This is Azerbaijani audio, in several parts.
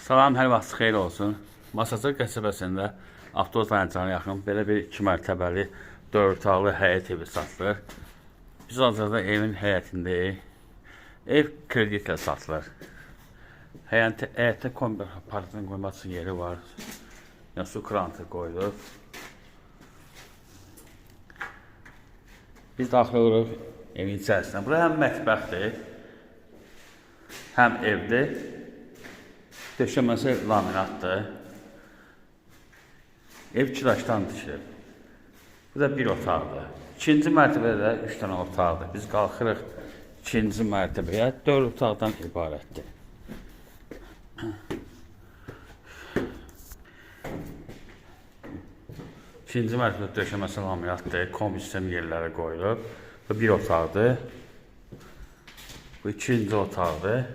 Salam, hər vaxt xeyir olsun. Masazır qəsəbəsində avtobus dayanacağına yaxın belə bir 2 mərtəbəli, 4 otaqlı həyət evi satılır. Biz hazırda evin həyətindəyik. Ev kreditlə satılır. Həyətdə kombi aparatını qoymaq üçün yeri var. Yəni su krantı qoyulub. Biz daxil oluruq evin içərisinə. Bura həm mətbəxdir, həm evdir. Döşəməsi laminatdır. Ev kilaçdan tikilib. Bu da bir otaqdır. İkinci mərtəbədə də 3 dənə otaqdır. Biz qalxırıq ikinci mərtəbəyə. 4 otaqdan ibarətdir. İkinci mərtəbədə döşəməsi laminatdır. Kombi sistem yerləri qoyulub. Bu bir otaqdır. Bu ikinci otaqdır.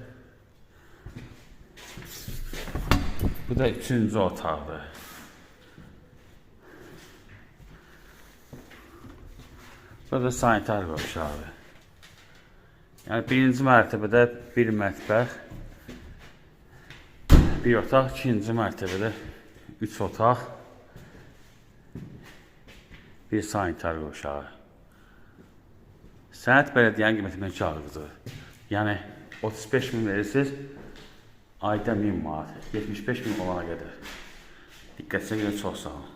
Bu da üçüncü otaqdır. Bu da sanitar qovşağıdır. Yəni birinci mərtəbədə bir mətbəx, bir otaq, ikinci mərtəbədə üç otaq, bir sanitar qovşağı. Sənəd bələdiyyənin qiymətinə kağızıdır. Yəni 35 min verirsiniz, ayda 1000 manat, 75 min olana qədər. Diqqətinizə görə çox sağ olun.